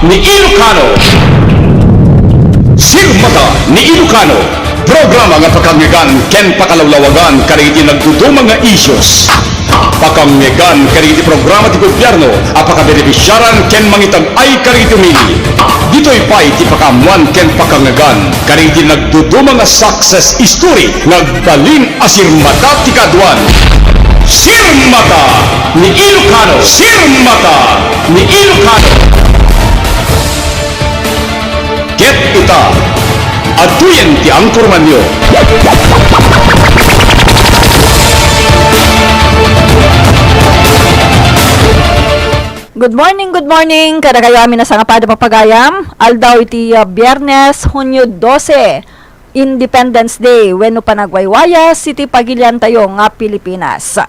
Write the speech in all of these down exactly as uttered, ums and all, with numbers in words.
ni Ilocano. Sirmata ni Ilocano, programa nga pakangngegan ken pakalawlawagan kadagiti nagduduma nga issues. Pakangngegan kadagiti programa ti gobyerno a pakabenefisiaran ken mangitag-ay kadagiti umili. Ditoy pay ti pakaammuan ken pakangngegan kadagiti nagduduma nga success story nga agbalin a sirmata ti kaaduan. Sirmata ni Ilocano! Sirmata ni Ilocano! Ket ita, adtoyen ti angkormanyo. Good morning, good morning kadakayo amin a sangapada papagayam. Aldaw iti, ah, Biyernes, Hunyo dose, Independence Day wenno panagwaywayas iti pagiliantayo nga Pilipinas.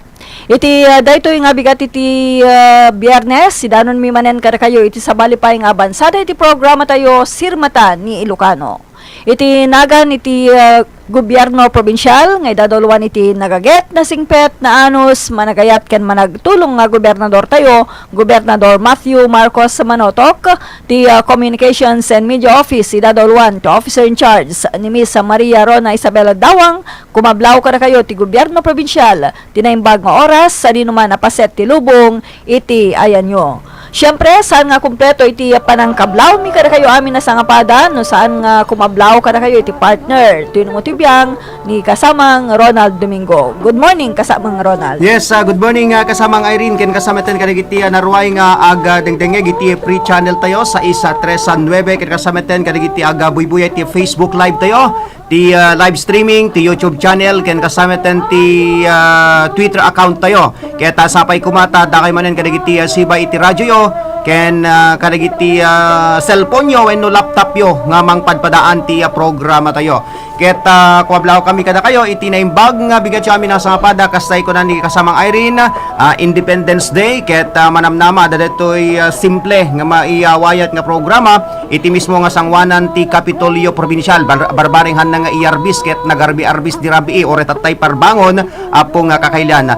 Iti, ah, daytoy nga bigat iti, ah, Biyernes, sidanonmi manen kadakayo iti sabali pay nga abansada iti programatayo, Sirmata ni Ilocano. Iti nagan iti, ah, gobyerno probinsial nga idadauluan iti nagaget, nasingpet, naanus, managayat ken managtulong nga gobernadortayo, Gobernador Matthew Marcos Manotok, ti, ah, Communications and Media Office, idadauluan ti Officer in Charge ni Miss Maria Rona Isabel Dawang, kumablaw kadakayo ti gobyerno probinsial, ti naimbag nga oras, sadino man a paset ti lubong iti ayanyo. Siempre, saan nga kumpleto iti panangkablawmi kadakayo amin a sangapada, no saan nga kumablaw kadakayo iti partner, ti Unong Utibiang, ni kasamang Ronald Domingo. Good morning, kasamang Ronald. Yes, ah, good morning, ah, kasamang Irene, ken kasamatan kadagiti, ah, naruay nga aga dengdengngeg iti free channel tayo, sais tres nuebe, ken kasamatan kadagiti aga buybuya iti Facebook Live tayo, ti, ah, live streaming, ti YouTube channel, ken kasamatan ti, ah, Twitter account tayo. Ket, ah, sapay kumata, dakay manen kadagiti, ah, siba iti radioyo, ken, ah, kadagiti, ah, cellphone yo wenno laptop yo nga mangpadpadaan ti, ah, programa tayo. Ket, ah, kumablawkami kadakayo iti naimbag nga bigatyo amin a sangapada, kastay kuna ni kasamang Irene, ah, Independence Day, ket, ah, manamnama, adda daytoy, ah, simple nga maiyawayat nga programa iti mismo nga sangoanan ti Kapitolyo Probinsial, bar-, barbareng hanna nga iyarbis ket nagarbi-arbis di rabii, uray tattay parbangon, Apo nga kakailian.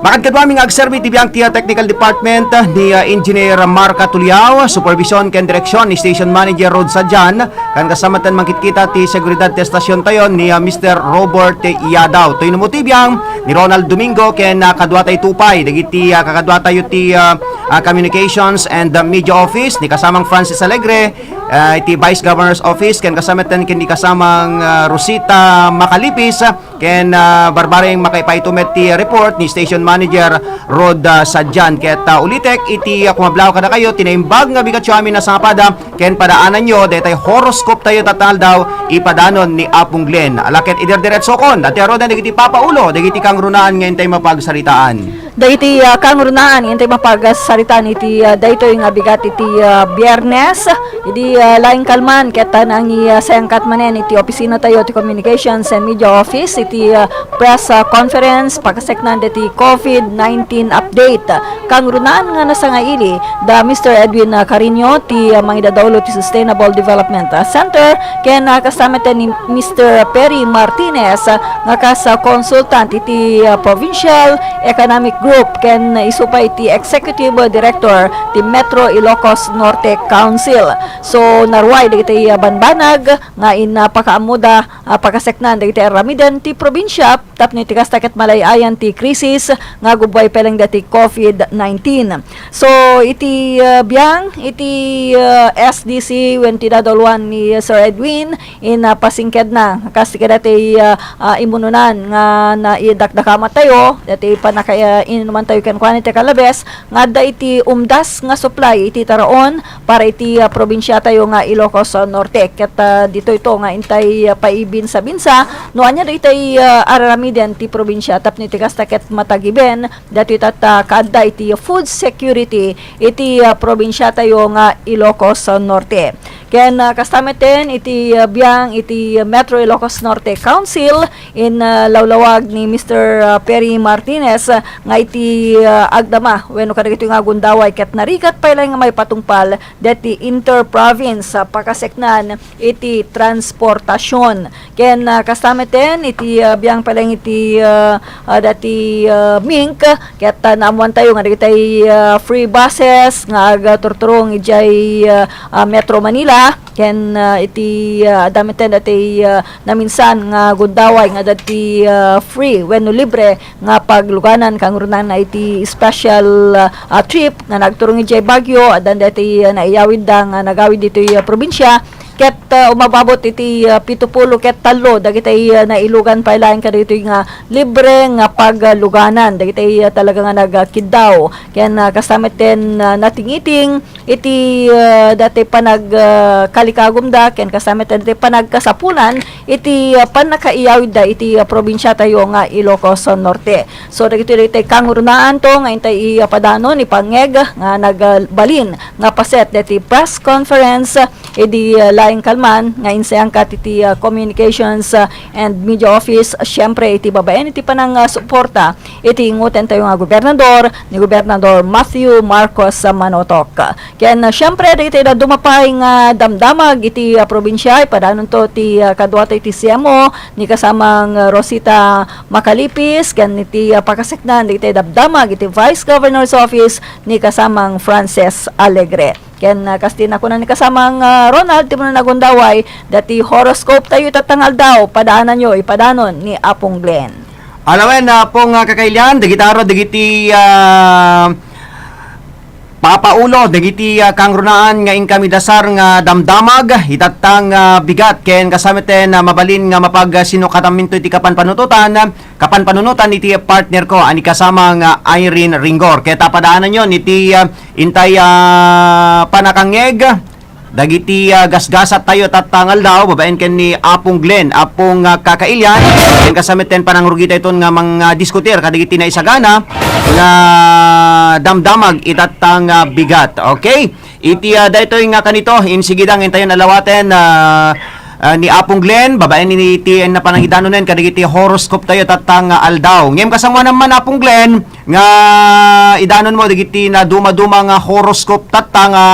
Makadkaduami nga agserbi iti biang ti, ah, technical department, ah, ni, ah, Engineer Marca Tuliao, supervision ken direksyon ni Station Manager Rod Sadian, ken kasamatan mangkitkita ti seguridad ti estasion tayo ni, ah, Mister Robert Yadaw. Toy no mo ti biang ni Ronald Domingo ken, ah, kaduatay tupay dagiti, ah, kakaduatayo ti, ah, ah, Communications and, ah, Media Office ni kasamang Francis Alegre, ah, iti Vice Governor's Office ken kasamatan ken ni kasamang, ah, Rosita Macalipis, ken, ah, barbareng makaipaitom met ti report ni Station Manager Rod, ah, Sadian. Ket, ah, ulitek iti, ah, kumablaw kadakayo ti naimbag nga bigatyo amin a sangapada ken padaananyo daytay horoscope tayo tatta nga aldaw ipadanon ni Apong Glenn. Ala ket idirdiretsokon, dati aroden dagiti papaulo dagiti kangrunaan nga intay mapagsaritaan. Dagiti, ah, kangrunaan intay mapagsaritaan iti, ah, daytoy nga bigat iti, ah, Biyernes. Idi, ah, laeng kalman ket, ah, nangi, ah, sayangkat manen iti opisina tayo ti Communications and Media Office iti, ah, press, ah, conference pakaseknan diti covid nineteen update. Kangrunaan nga nasangaili da Mister Edwin, ah, Carino ti, ah, mangidadaulo ti Sustainable Development, ah, Center ken, ah, kasta met ni Mister Perry Martinez, ah, nga kas, ah, consultant iti, ah, Provincial Economic Group ken isu pay ti Executive Director ti Metro Ilocos Norte Council. So, naruay dagiti, ah, banbanag nga in, ah, pakaammoda, ah, pakaseknan dagiti aramiden ti probinsia tapno iti kasta ket malay-ayan ti krisis nga gubbuay peleng dati covid nineteen. So, iti, ah, biang, iti, ah, S D C wen ti dadaloan ni Sir Edwin, in, ah, pasingkedna, kas ti kadati, ah, ah, imununan nga naidakdakamat tayo, dati panaka-, ah, inuman tayo kenkuana iti kalabes, nga adda iti umdas nga supply iti taraon para iti, ah, probinsia tayo nga Ilocos, ah, Norte. Ket, ah, ditoy to nga intay, ah, paibinsa-binsa no ania daytay, ah, aramiden ti probinsia tapno iti kasta ket matagiben datoy tatta kaadda iti food security iti, ah, probinsia tayo nga Ilocos, ah, Norte. Ken, ah, kasta metten iti, ah, biang iti Metro Ilocos Norte Council, in, ah, lawlawag ni Mister, ah, Perry Martinez, ah, nga iti, ah, agdama wenno kadagitoy nga gundaway ket narigat pay laeng nga maipatungpal deti inter-province, ah, pakaseknan iti transportasyon. Ken, ah, kasta metten iti, ah, biang pay laeng iti, ah, ah, dati, ah, Mink, ket, ah, naammoantayo nga dagitay, ah, free buses nga agturturong idiay, ah, ah, Metro Manila, ken, ah, iti, ah, adda metten dati, ah, naminsan nga gundaway nga dati, ah, free wenno libre nga pagluganan kangrunaan iti special, ah, trip nga nagturong idiay Baguio. Addan dati, ah, naiyawidda nga nagawid ditoy, ah, probinsia. Ket, ah, umababot iti, ah, pito pulo ket tallo dagiti, ah, nailugan pay laeng kadagitoy nga libre nga pagluganan dagiti, ah, talaga nga nagkiddaw. Ken, ah, kasta metten, ah, natingiting iti, ah, dati panag, ah, kalikagumda ken kasta metten dati panagkasapulan iti, ah, pannakaiyawidda iti, ah, probinsiatayo nga Ilocos Norte. So, dagitoy dagiti kangrunaan to nga intay ipadanon ni pangngeg nga nagbalin nga paset deti press conference idi, ah, laeng kalman nga insayangkat iti, ah, Communications, ah, and Media Office, siyempre iti babaen iti panangsuporta iti ingutentayo nga gobernador, ni Gobernador Matthew Marcos Manotok. Ken, ah, siyempre, dagiti dadduma pay nga damdamag iti, ah, probinsia, ipadanonto ti, ah, kaduato iti C M O, ni kasamang, ah, Rosita Macalipis, ken iti, ah, pakaseknan dagiti damdamag iti Vice Governor's Office, ni kasamang Frances Alegre. Ken, ah, kas ti nakuna ni kasamang, ah, Ronald, ti umuna nga gundaway, dati horoscope tayo itatta nga aldaw, padaananyo, ipadanon ni Apong Glenn. Alawen, Apong, ah, kakailian, dagita aro, dagiti, ah, papaulo, dagiti, ah, kangrunaan nga inkami dasar nga damdamag, itatta nga bigat, ken kasta metten, ah, mabalin nga mapagsinukataminto iti kapan panutotan, kapan panunotan iti partner ko, a ni kasama nga Irene Ringgor. Ket, ah, padaananyon iti, ah, intay, ah, panakangngeg dagiti, ah, gasgasat tayo tatta nga aldaw, babaen ken ni Apong Glenn, Apong, ah, kakailian, ken kasta metten panangrugi tayo ton nga mangdiskutir kadagiti naisagana nga damdamag itatta nga bigat. Okay? Iti, ah, daytoy nga kanito, insigida nga intayon a lawaten, ah, ah, ni Apong Glenn, babaen iti napangidanonen kadagiti horoscope tayo tatta nga aldaw. Ngem kasangoanan man, Apong Glenn, nga idanon mo dagiti nadumaduma nga horoscope tatta nga,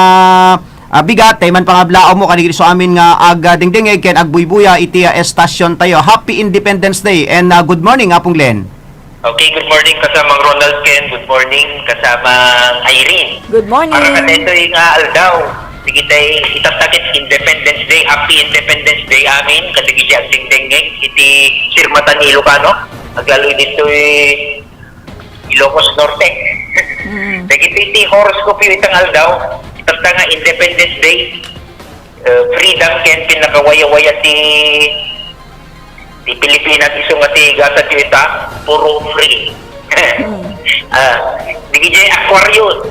ah, bigat, tay man pangablaawmo kadagiti isu amin nga agdengdengeg ken agbuybuya iti, ah, estasyon tayo. Happy Independence Day and, ah, good morning, Apong Glenn. Okay, good morning, kasamang Ronald ken good morning, kasamang Irene. Good morning. Para kadaytoy nga aldaw, digitay itattakit Independence Day, Happy Independence Day amin, kadagiti agdengdengngeg iti sirmatan ni Ilocano, aglalo ditoy Ilocos Norte. Mm. Dagiti ti horoscope ita nga aldaw, itatta nga Independence Day, eh, freedom ken pinakawayawaya ti, ti Pilipinas isu nga ti gasat ita, puro free. Mm. Ah, digidiay Aquarius.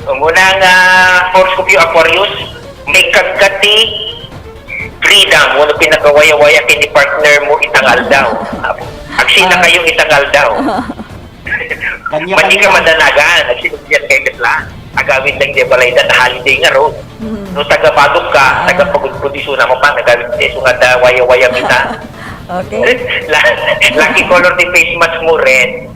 Umuna nga horoscope Aquarius, maikkan ka ti freedom wenno pinakawayawaya ken ni partner mo ita nga aldaw. Agsina kayo ita nga aldaw. Kanya-kanya. Madi ka madanagan, agsinugyan kay ket la. Agawid lang di balay da, holiday nga ro. Mm. No taga Baguio ka, ah, taga Pagudpud isuna mo pa, agawid di isu nga adda wayawaya kita. Okay. La-, lucky color ti face mask mo, red.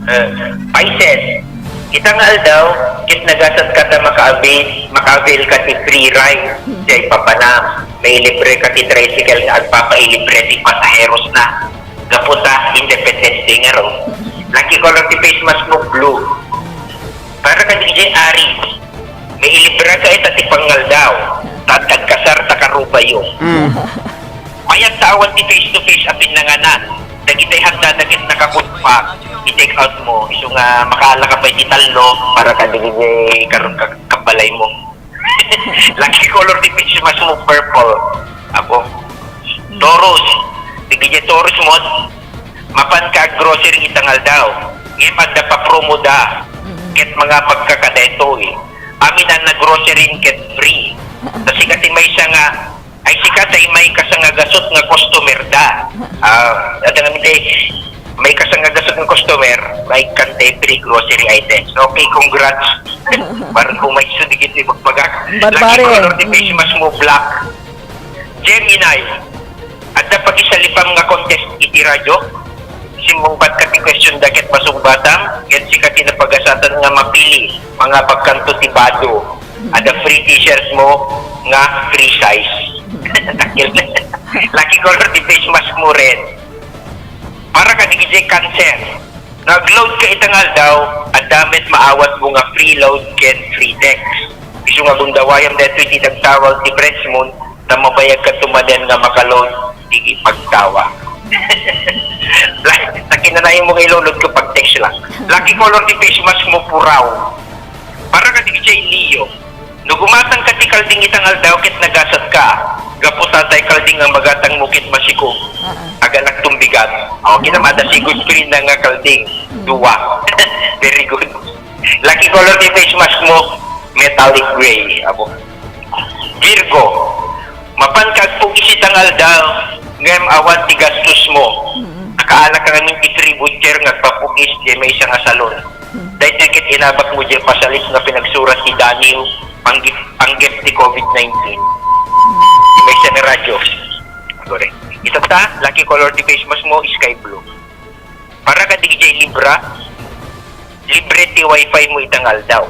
Eh, Pisces. Ita nga aldaw, ket nagasat ka ta makaabis, makaabel ka ti free ride. Mm. Diay papanam, mailibre ka ti tricycle nga agpapailibre ti pasaheros na. Gapu ta Independence Day nga ro. Lucky color ti face mask mo, blue. Para kadi diay Aries, mailibre ka ita ti pangaldaw, ta agkasar ta karubayo. Mm. Mayat ta awan ti face to face a pinnanganan. Dagitay handa dagit nakakunpa, i-take out mo, isu nga makaala ka pay ti tallo, para kadi diay karon ka, kabalay mo. Lucky color ti face mask mo, purple. Apo. Mm. Taurus. Digidiay Taurus mo, mapan ka ag-grocery ita nga aldaw. Ngem adda pa promo da. Mm. Ket mga pagkakadaytoy. Amin a nag-grocery ket free. Ta sika ti maysa nga, ay sika tay maikasangagaset nga customer da. Ah, adda ngamin tay maikasangagaset nga customer, maikkan tay free grocery items. Okay, congrats. Para kumayso digiti mag-, Baga, lucky color ti face mask mo, black. Gemini, adda pagisalipam nga contest iti radyo? Simmungbat ka ti question da ket masungbatam, ket sika ti napagasatan nga mapili, mangabakkanto ti bado. Adda free t-shirt mo nga free size. Dakkel. Lucky color ti face mask mo, red. Para kadagiti Cancer, no agload ka ita nga aldaw, adda met maawatmo nga free load ken free text. Isu nga gundawayam daytoy ti tagtawag ti Friends Month, ta mabayagka manen nga makaload ti pagtawag. Sakinanaymo nga ilulod ko pag-text lang. Lucky color ti face mask mo, puraw. Para kadagiti Leo, no gumatang ka ti kalding ita nga aldaw ket nagasat ka, gapu ta tay kalding nga magatang mo ket masikom. Agalak tumbigat. O, kinamada si good friend na nga kalding. Dua. Very good. Lucky color ti face mask mo, metallic gray. Abo. Virgo, mapan ka agpugis ita nga aldaw, ngem awan ti gastos mo. Nakaala ka ngamin ti free voucher nga agpapugis diay maysa nga salon. Daytoy ket inabak mo diay pasalip nga pinagsurat ti Daniel, panggep, panggep ti covid nineteen. May siya nga radyo. Correct. Itatta, lucky color ti face mask mo, sky blue. Para kadagiti Libra, libre ti wifi mo ita nga aldaw.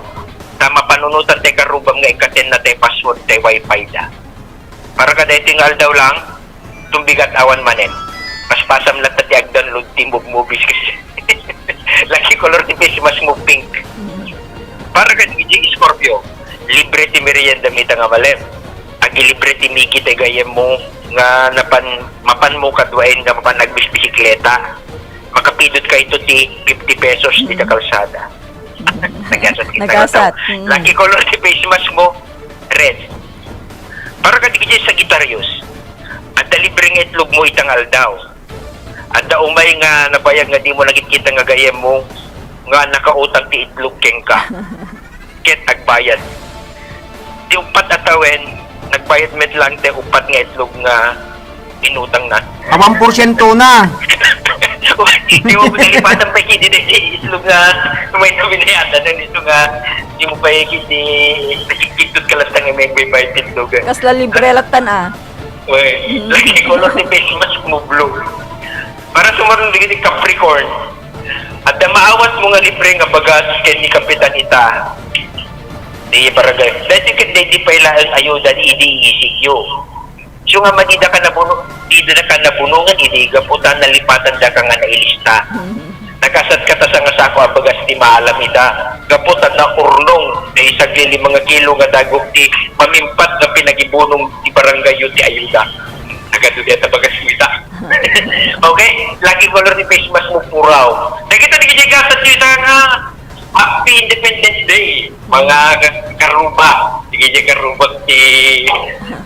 Ta mapanunotan ti karrubam nga ikkatenna ti password ti wifi da. Para kadaytoy nga aldaw lang, tumbigat awan manen. Paspasam latta ti agdownload ti Move Movies kasi. Lucky color ti face mask mo, pink. Para kadagiti Scorpio, libre ti merienda mo ita nga malem. Agilibre ti Mickey ti gayyem mo nga napan, mapan mo kaduaen nga mapan agbisbisikleta. Makapidot ka ito ti fifty pesos dita kalsada. Nagasat kita. Nagasat. Lucky color ti face mask mo, red. Para kadagiti Sagittarius, adda libre nga itlog mo ita nga aldaw. Adda umay nga nabayag nga dimo nakitkita nga gayyem mo nga nakautang ti itlog kenka. Ket agbayad. Ti uppat a tawen, nagbayad met lang ti uppat nga itlog nga inutangna. Awan porsyento na. Di mo pinalipatan pa kidi na itlog nga may nabinayatan na nito nga di mo pa kidi nakikitod ka lang nga may bayad ti itlog. Kasla libre lattan, ah. Uy, lucky color ti face mask mo, blue. Para sumaruno dagiti Capricorn, adda maawat mo nga libre nga bagas ken ni Kapitan ita. Di barangay. Dati ket daydi pay laeng ayuda idi E C Q. So nga madida ka nabuno, dida ka nabunongan idi gapu ta nalipatan da ka nga nailista. Nagasat ka ta sa nga sako a bagas ti maalam ita. Gapu ta naurnong ti sagli lima nga kilo nga dagok ti mamimpat nga pinagibunong ti barangay yo ti ayuda. Nagadu diay ta bagas mo ita. Okay? Lucky color ti face mask mo, puraw. Dagita dagiti gasat ti ita nga Happy Independence Day, mga ka-, karuba. Sige, di karuba ti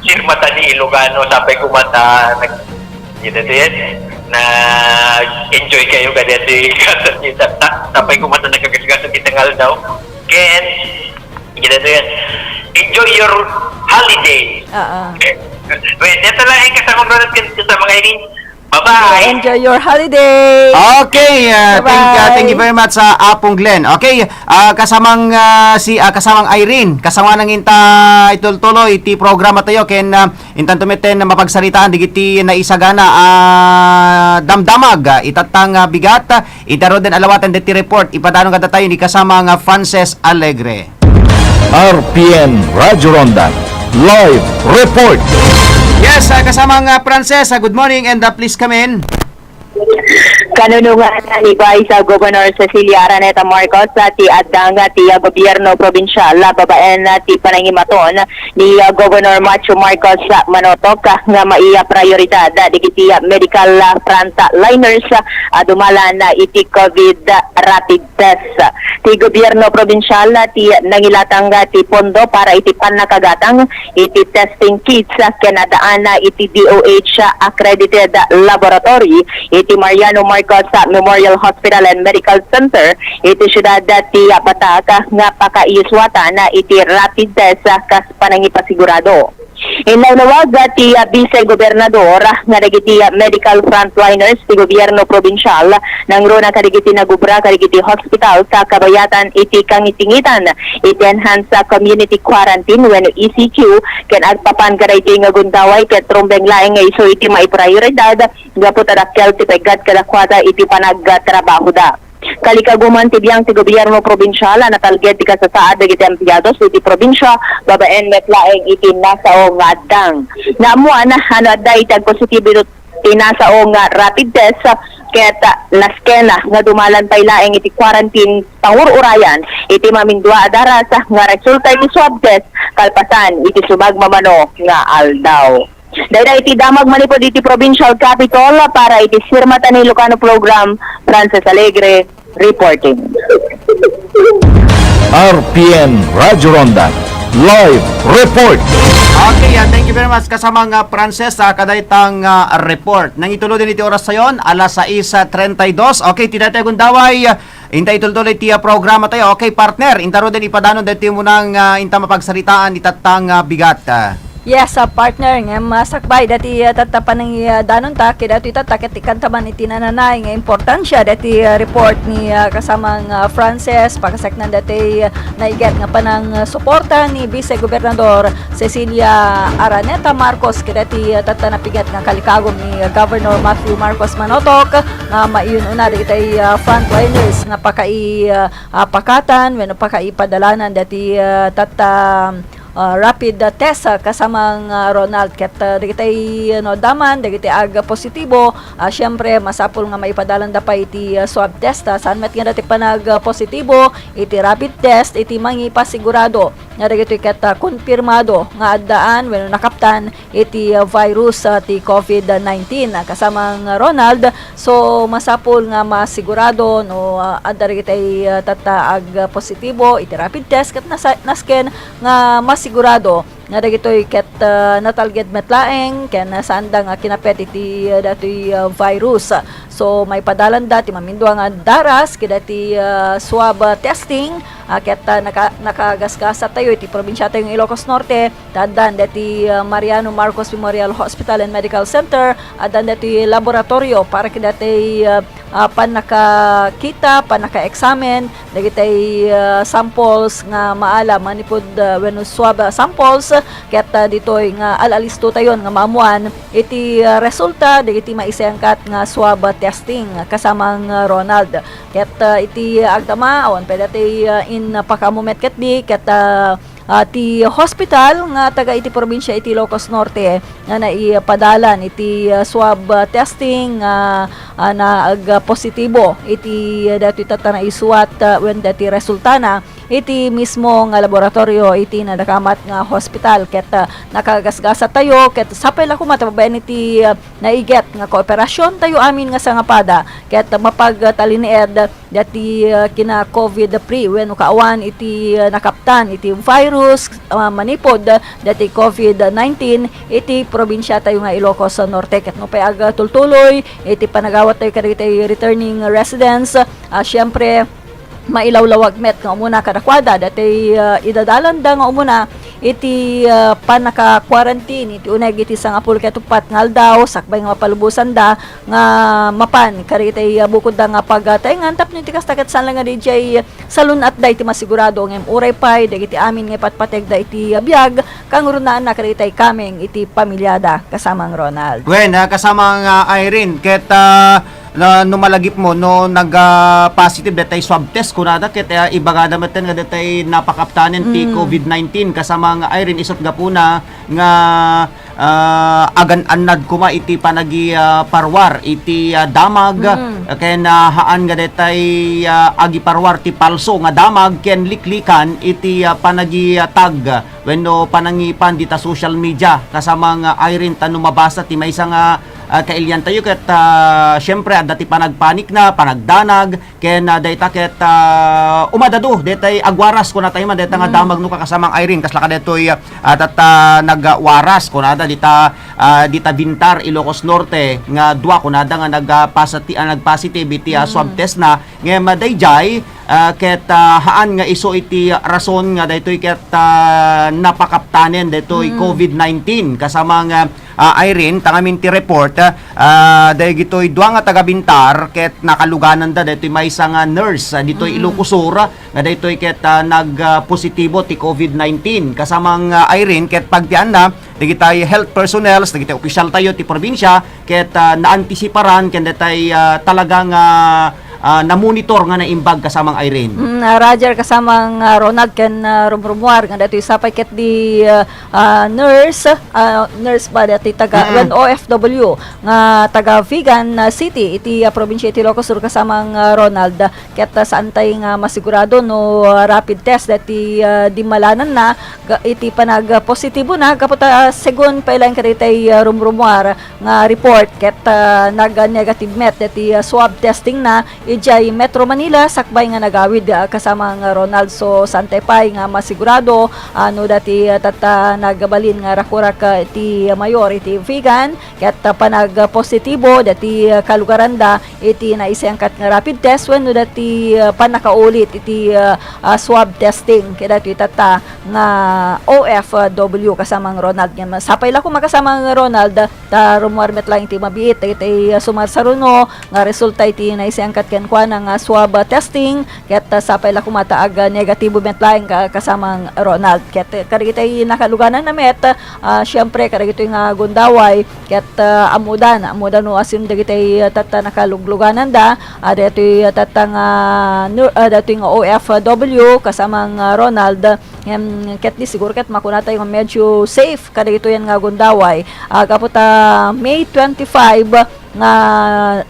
sirmata ni Ilocano, sapay kumata nag-, kita ti, nag-enjoy kayo kada ti gasat ni ta-, ta-, sapay kumata nagagasgasat ti tangal daw. Ken, kita ti, enjoy your holiday. Oo. Okay. Wait, ito lang, eh, kasama ko rin, kasama nga ini. Bye-bye. Enjoy your holiday. Okay, uh, thank, uh, thank you very much sa Apong Glenn. Okay, uh, kasamang, uh, si, uh, kasamang Irene, kasama nang inta itultuloy iti programa tayo ken, uh, intan tumeten mapagsaritaan digiti naisagana, uh, damdamag, uh, itattang, uh, bigat, uh, ita ruden alawaten deti report, ipadano nga datayo ni kasama nga Frances Alegre. R P N Radyo Ronda Live Report. Yes, ah, kasama nga Frances, ah, good morning and, ah, please come in. Kanunongan ni Vice, ah, Governor Cecilia Araneta Marcos, ah, ti adda nga ti, ah, gobyerno probinsial, ah, babaen, ah, ti panangimaton ni, ah, Governor Macho Marcos, ah, Manotok, ah, nga maiya prioridad, ah, dagiti, ah, medical, ah, frontliners, ah, a dumalan, ah, iti covid, ah, rapid test. Ti gobyerno probinsial ti nangilatang ti pondo para iti pannakagatang iti testing kits ken addaan iti D O H accredited laboratory iti Mariano Marcos Memorial Hospital and Medical Center iti siudad ti Batac nga pakaiyuswatan iti rapid test kas panangipasigurado. Inlawlawag ti, ah, Vice Gobernador nga dagiti, ah, medical frontliners ti gobyerno probinsial nangruna kadagiti nagubra kadagiti hospital sa kabayatan iti kangitingitan iti enhanced, ah, community quarantine wenno E C Q ken agpapan kadaytoy nga gundaway ket rumbeng laeng nga isu iti maiprioridad gapu ta dakkel ti peggat kadakuada iti panagtrabahoda. Kalikaguman ti biang ti gobyerno probinsial a natalged ti kasasaad dagiti empleados iti probinsia babaen met laeng iti nasao nga addang. Naammoan a no adda iti agpositibo ti nasao nga rapid test ket nasken nga dumalan pay laeng iti quarantine pangur-urayan iti mamindua a daras nga resulta iti swab test kalpasan iti subagmamano nga aldaw. Dayta iti damag manipud iti Provincial Capitol para iti Sirmatan Ilocano Program, Frances Alegre, reporting. R P N Radyo Ronda, live report. Okay, ah, thank you very much, kasama nga Frances, sa kadaytang ah, report. Nangitulod din iti oras sayon, alas sais treinta y dos. Okay, ti dayta gundaway, ah, inta itultuloy ti ah, programa tayo. Okay, partner, inta ruden ipadanon daytoy munang ah, inta mapagsaritaan itattang ah, bigat. Ah. Yes, ah, partner, ngem ah, sakbay dati ah, tatta panangidanonta, kidatoy tatta ket ikkanta man iti nananay nga importansia dati ah, report ni ah, kasamang ah, Frances, pakasaknan dati ah, naiget nga panang ah, suporta ni Vice Gobernador Cecilia Araneta Marcos, kidati ah, tatta napigat nga kalikagom ni ah, Governor Matthew Marcos Manotok, nga maiyun-una dagiti ah, frontliners nga pakai ah, ah, pakatan wenno pakaipadalanan dati ah, tatta ah, rapid ah, test ah, kasamang ah, Ronald ket ah, dagiti no daman dagiti ag positibo, ah, siyempre masapul nga maipadalanda pay iti ah, swab test ah, saan met nga dati panag ah, positibo iti rapid test iti mangipasigurado nga dagitoy ket ah, konfirmado nga addaan wenno nakaptan iti ah, virus ah, ti covid nineteen. Ah, kasamang Ronald, so masapul nga masigurado no ah, adda dagiti ah, tatta ag positibo iti rapid test ket nasa- nasken nga masigurado nga dagitoy ket ah, natalged met laeng ken saanda nga kinapet iti ah, datoy ah, virus. So maipadalanda ti mamindua nga daras kidati ah, swab ah, testing. Ah, ket ah, naka- nakagasgasat tayo iti probinsia tayo nga Ilocos Norte. Addan dati ah, Mariano Marcos Memorial Hospital and Medical Center, addan dati laboratorio para kadati ah, ah, pannakakita, pannaka-examine dagiti ah, samples nga maala manipud ah, wenno swab ah, samples ket ah, ditoy nga al-alisto tayon nga maammuan iti ah, resulta dagiti maisengkat nga swab testing kasamang ah, Ronald. Ket ah, iti agdama awan pay dati ah, in pakaammo met ketdi ket ah, ah, ti hospital nga taga iti probinsia iti Ilocos Norte nga naipadalan iti ah, swab ah, testing nga ah, naagpositibo iti ah, datoy tatta naisuat ah, wen dati resultana iti mismo nga laboratorio iti nadakamat nga hospital ket ah, nakagasgasat tayo ket sapay la koma ta babaen iti ah, naiget nga kooperasyon tayo amin nga sangapada ket mapagtalinaed dati ah, kina covid free wenno kaawan iti ah, nakaptan iti virus ah, manipud dati covid nineteen iti probinsia tayo nga Ilocos Norte ket no pay agtultuloy iti panagawat tayo kadagiti returning residents ah, siyempre mailawlawag met nga umuna kadakuada dati ah, idadalanda nga umuna iti ah, pannaka-quarantine iti uneg iti sangapulo ket uppat nga aldaw sakbay nga mapalubosanda nga mapan kadagiti ah, bukodda nga pagtaengan tapno iti kasta ket saan la nga dijay salun-atda iti masigurado ngem uray pay dagiti amin nga ipatpategda iti ah, biag kangrunaanna kadagiti kameng iti pamilyada kasamang Ronald. Wen, ah, kasamang ah, Irene, ket ah, na, no malagipmo no nag ah, positive daytay swab test kunada ket ah, ibagada metten nga daytay napakaptanen ti Mm. covid nineteen kasamang Irene isut gapuna nga ah, agan-annad koma iti panagi ah, parwar iti ah, damag Mm. ken ah, haan nga daytay ah, agiparwar ti palso nga damag ken liklikan iti ah, panagi ah, tag wenno panangipan dita social media kasamang ah, Irene ta no mabasa ti maysa nga ah, kailiantayo ket ah, siyempre adda ti panagpanikna, panagdanag, ken ah, dayta ket ah, umadado daytay agwaras kunatayo man dayta nga Mm. damag no kakasamang Irene kasla kadaytoy ah, tatta nagwaras kunada dita ah, dita Bintar, Ilocos Norte nga dua kunada nga nagpasati ah, nagpositive iti ah, Mm. swab test na ngem ah, dayjay ah, ket, ah, haan nga isu iti rason nga daytoy ket, ah, napakaptanen daytoy Mm. covid nineteen. Kasama nga, ah, Irene, tangamin ti report, ah, dagitoy dua nga taga-Bintar ket nakalugananda daytoy maysa nga nurse, ah, ditoy Mm. Ilocos Sur, nga daytoy ket, ah, nag, ah, positibo ti covid nineteen. Kasamang, ah, Irene, ket pagtianna, dagitay health personnels, dagitay opisyaltayo ti probinsia, ket, ah, naantisiparan ken daytay, ah, talaga nga, ah, namonitor nga naimbag kasamang Irene. Mm, ah, Roger, kasamang, ah, Ronald ken, ah, rumrumuar nga daytoy sapay ket di, ah, ah, nurse, ah, nurse ba daytoy taga Mm. wen O F W nga taga Vigan, ah, City iti, ah, probinsia iti Ilocos Sur kasamang, ah, Ronald. Ket, ah, saantay nga masigurado no, ah, rapid test daytoy, ah, dimmalananna ga-, iti panagpositibona gapu ta, ah, segun pay laeng kadagitay, ah, rumrumuar nga report ket, ah, nag-negative met daytoy, ah, swab testingna idiay Metro Manila sakbay nga nagawid, ah, kasamang Ronald. So, saantay pay nga masigurado, ah, no daytoy, ah, tatta nagbalin nga rakurak, ah, iti mayor iti Vigan ket, ah, panagpositibo daytoy, ah, kalugaranda iti naisayangkat nga rapid test wenno daytoy, ah, pannakaulit iti, ah, ah, swab testing kadaytoy tatta nga O F W kasamang Ronald. Ngem sapay la koma kasamang Ronald, ta rummuar met laeng iti mabiit dagitay, ah, sumarsaruno nga resulta iti naisayangkat kenkuana nga swab, ah, testing ket, ah, sapay la koma ta ag-, ah, negatibo met laeng ka-, kasamang Ronald. Ket, eh, kadagitay nakalugananna met, ah, siyempre kadagitoy nga gundaway ket, ah, ammodan, ammodan no asino dagitay, ah, tatta nakaluglugananda, ah, daytoy, ah, tatta nga nur-, ah, daytoy nga O F W kasamang, ah, Ronald. Ngem ket di siguro ket makunatayo nga medyo safe kadagitoy nga gundaway. Ah, gapu ta May twenty-five nga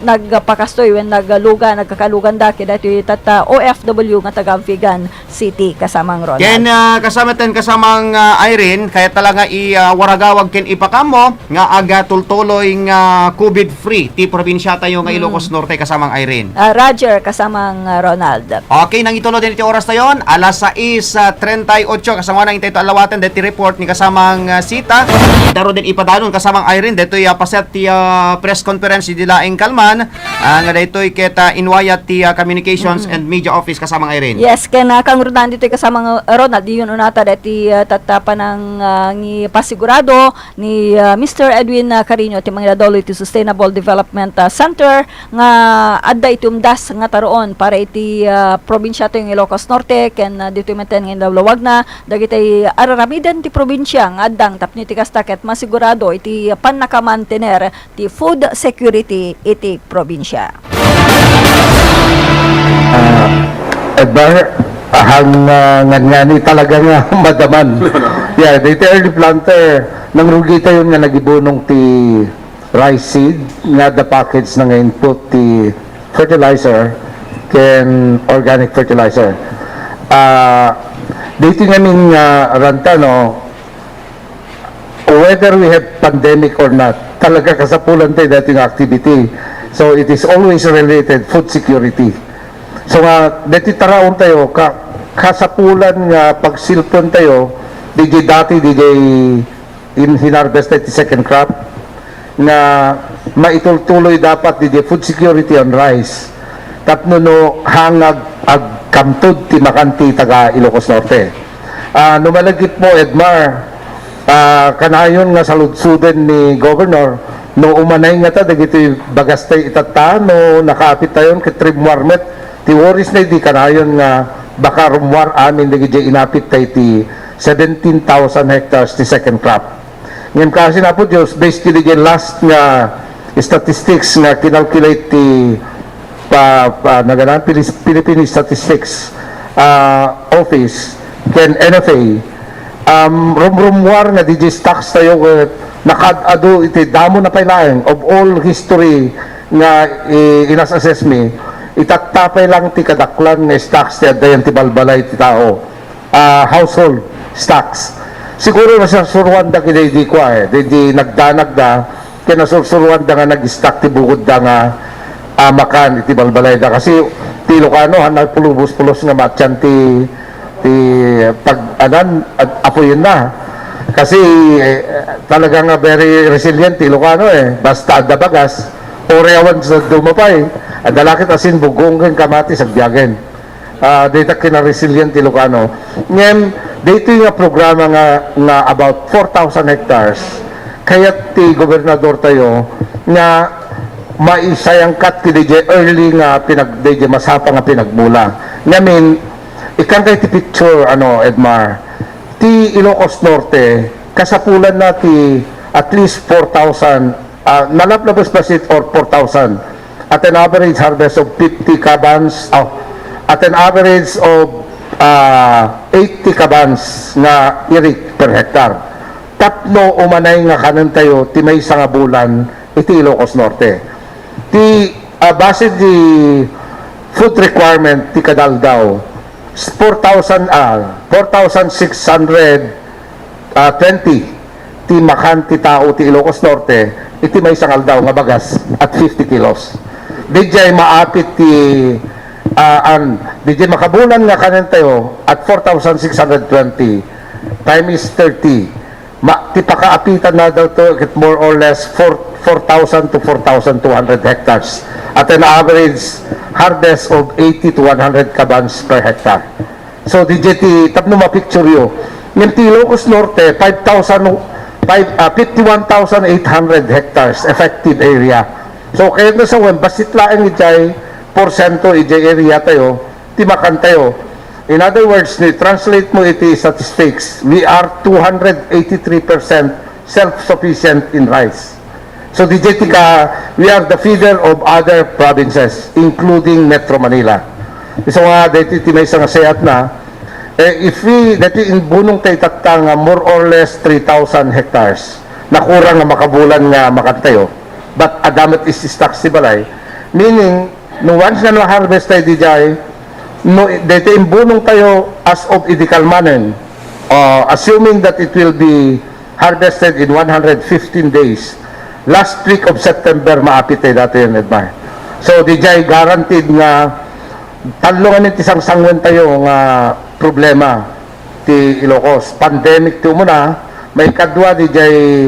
nagpakastoy wen naglugan, nagkakaluganda kadaytoy tatta O F W nga taga Vigan City, kasamang Ronald. Ken, ah, kasama ten, kasamang, ah, Irene, kayat talaga i, ah, waragawag ken ipakammo nga agatultuloy nga covid-free ti probinsiatayo nga Mm. Ilocos Norte, kasamang Irene. Ah, Roger, kasamang, ah, Ronald. Okay, nangituloden iti orastayon, alas sais, ah, treinta y ocho, kasamang nangitay to alawaten, deti report ni kasamang, ah, Sita. Daro den ipadanon, kasamang Irene, detoy, ah, paset ti, ah, press conference idi laeng kalman, ah, nga daytoy ket, ah, inwayat ti, ah, Communications Mm. and Media Office, kasamang Irene. Yes, ken, ah, kangrunan ditoy kasamang, ah, Ronald, diyon unata deti, ah, tatta panang, ah, ngipasigurado ni, ah, Mister Edwin, ah, Carino ti mangidadolo iti Sustainable Development, ah, Center nga adda iti umdas nga taruon para iti, ah, probinsia ti Ilocos Norte ken, ah, ditoy met nga inlawlawagna dagiti ar-aramiden ti probinsia nga addang tapno iti kasta ket masigurado iti pannakamantener ti food security iti probinsia. Ah, Edmar, ahan nga ngangani talaga nga madaman. Yeah, daytoy early planter, nangrugitayon nga nagibunong ti rice seed nga adda package na nga input ti fertilizer ken organic fertilizer. Ah, daytoy ngamin nga ranta, no, whether we have pandemic or not, talaga kasapulan tayo dati nga activity. So, it is always related, food security. So nga, dati taraon tayo, ka, kasapulan nga pagsilpon tayo, di di dati, di di in hinarvest tayo ti second crop, nga maitultuloy dapat di di food security on rice. Tapno no hangag agkamtud ti makan ti taga Ilocos Norte. Ah, no malagipmo, Edmar, ah, kanayon nga saludsoden ni Governor, no umanay ngata dagiti bagas tay itatta, no nakaapit tayon ket rimmuar met ti worries na idi kanayon nga baka rummuar amin dagiti inapit tay ti seventeen thousand hectares ti second crop. Ngem kaasi, Apo Dios, based iti last nga statistics nga kinalculate ti pa, pa, naganan, Pilis-, Philippine Statistics, ah, Office ken N F A, um, rumrummuar nga didiay stocks tayo, eh, nakaad-adu iti damo na pay laeng of all history nga, eh, inas-assess mi, itatta pay lang ti kadaklan nga stocks ti addayan ti balbalay ti tao, ah, household stocks. Siguro nasursuruanda ket daydi kua, eh, daydi nagdanagda, ket nasursuruanda nga nag-stock ti bukodda nga, ah, makan iti balbalayda. Kasi ti Ilocano, han nagpulubos-pulos nga matyan ti, ti pag-, anan, at apuyenna. Kasi, eh, talaga nga very resilient ti Ilocano, eh. Basta adda bagas, uray awan sa dumapay. Adda la ket asin, bugong, ken kamatis, agbiagen. Ah, dayta kinaresilient ti Ilocano. Ngem, daytoy nga programa nga, nga about four thousand hectares, kayat ti gobernador tayo nga maisayangkat ti D J early nga pinag-, D J masapa nga pinagbula. Ngamin, ikkan kay ti picture, ano, Edmar, ti Ilocos Norte, kasapulan na ti at least four thousand, ah, nalaplabas basit or four thousand at an average harvest of fifty kabans, oh, at an average of, ah, eighty kabans nga irik per hektar. Tapno umanay nga kanen tayo ti maysa nga bulan iti Ilocos Norte. Ti, ah, base ti food requirement ti kada aldaw, four thousand, ah, four thousand six hundred ah, twenty ti makan ti tao ti Ilocos Norte iti maysa nga aldaw nga bagas at fifty kilos. Dijay maapit ti, ah, an, dijay makabulan nga kanen tayo at four thousand six hundred twenty times thirty. Ma, ti pakaapitan na daw to, ket more or less four, four thousand to four thousand two hundred hectares at an average harvest of eighty to one hundred kabans per hectare. So, D J T, tapno ma-picture yo. Ngem ti Ilocos Norte, five thousand, five, ah, fifty-one thousand eight hundred hectares effective area. So, kayat na sa wen, basit laeng ijay porsyento ijay area tayo, ti makan tayo. In other words, ni translate mo iti statistics, we are two hundred eighty-three percent self-sufficient in rice. So, D J T ka, we are the feeder of other provinces, including Metro Manila. Isu nga, daytoy ti maysa nga sayat na, eh, if we, daytoy imbunong ta itatta nga more or less three thousand hectares, nakurang nga makabulan nga makan tayo, but adda met is stocks ti balay, meaning, no once nga na-harvest tayo dijay, no, daytoy imbunong tayo as of idi kalmanen, uh, assuming that it will be harvested in one hundred fifteen days. Last week of September, maapit tayo daytoy, Edmar. So, dijay guaranteed nga tallo ngamin ti sangsangwen tayo nga problema ti Ilocos. Pandemic ti umuna, maikadua dijay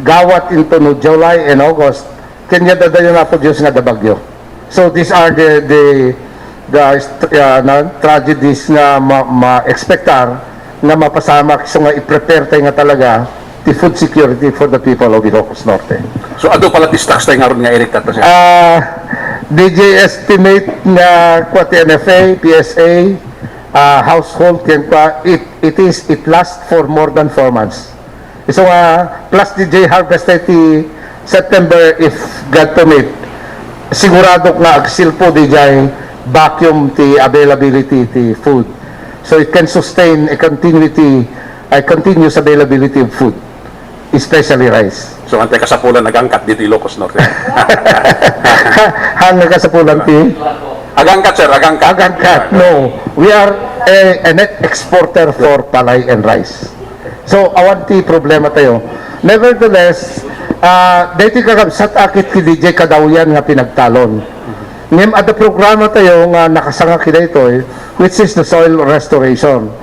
gawat into no July and August, ken nia dadayo na Apo Dios nga adda bagyo. So, these are the, the, the, uh, na, tragedies nga ma-, ma-expectar nga mapasamak, so nga i-prepare tayo nga talaga ti food security for the people of Ilocos Norte. So, adu pala ti stocks tayo ngarud nga irik tatta, sir? Ah, D J estimate nga kua ti M F A, P S A, ah, household, ken kua, it, it is, it lasts for more than four months. Isu nga, plus dijay harvest tayo ti September, if God permit, sigurado nga agsilpo dijay vacuum ti availability ti food. So it can sustain a continuity, a continuous availability of food, especially rice. So, antay kasapulan agangkat ditoy Ilocos Norte? Haan nga kasapulan ti? Agangkat, sir, agangkat. Agangkat, no. We are a, a net exporter for palay and rice. So, awan ti problema tayo. Nevertheless, ah, daytoy kakabsat a ket ket dijay kadawyan nga pinagtalon. Ngem adda programa tayo nga nakasanga kadaytoy, which is the soil restoration.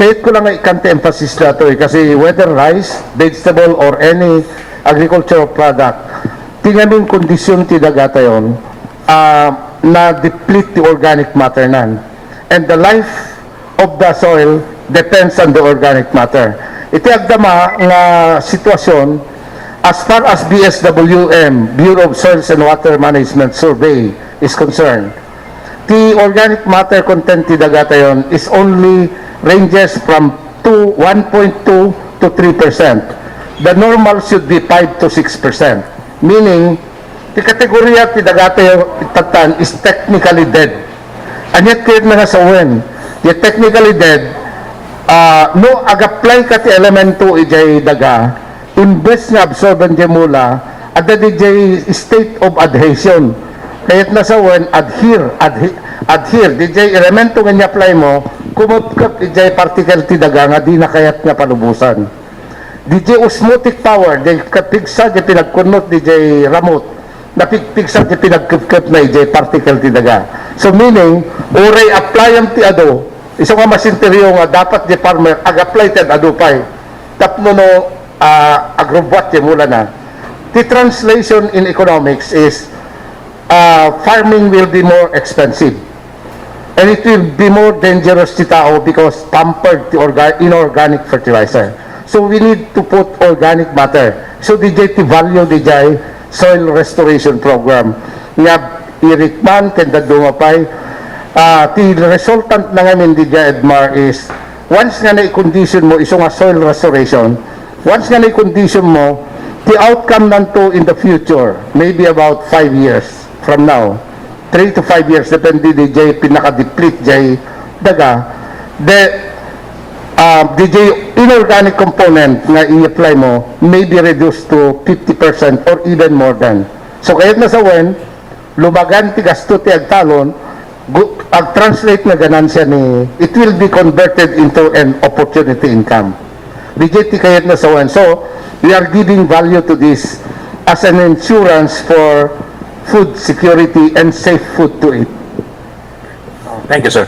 Kayatko lang nga ikkan ti emphasis daytoy, kasi whether rice, vegetable, or any agricultural product, ti ngamin kondisyon ti daga tayon, ah, na-deplete ti organic matter nan. And the life of the soil depends on the organic matter. Iti agdama nga sitwasyon, as far as B S W M, Bureau of Soils and Water Management Survey, is concerned, ti organic matter content ti daga tayon is only ranges from two, one point two to three percent. The normal should be five to six percent. Meaning, ti kategoria ti daga tayo itatan is technically dead. And yet, kayat na nga sawen, ti technically dead, ah, no, ag-apply ka ti elemento ijay daga, imbes nga absorben jay mula, adda dijay state of adhesion. Kayat na sawen, adhere, adhe-, adhere, dijay elemento nga ini-apply mo, kumupkup ijay particle ti daga nga di na kayat nga palubosan. Dijay osmotic power, dijay kapigsa, dijay pinagkunnot, dijay ramut, napigpigsa, dijay pinagkupkup na, dijay particle ti daga. So meaning, uray applyam ti adu, isu nga masinterio nga dapat di farmer, ag-apply ti adu pay. Tapno no, ah, agrubbuat ti mula na. The translation in economics is, ah, farming will be more expensive. And it will be more dangerous ti tao because tampered ti orga-, inorganic fertilizer. So we need to put organic matter. So D J ti value D J soil restoration program. Nga irikman ken dadduma pay, ah, ti resultant na ngamin D J Edmar is once nga na-condition mo isu nga soil restoration, once nga na-condition mo, the outcome nanto in the future, maybe about five years from now, three to five years, depende D J pinaka-deplete jay daga. The, uh, D J inorganic component nga i-apply mo may be reduced to fifty percent or even more than. So, kayat na sa wen, lumagan ti gasto ti agtalon, gu-, ag-translate nga ganansya ni, it will be converted into an opportunity income. D J ti kayat na sa wen. So, we are giving value to this as an insurance for food security and safe food to eat. Thank you, sir.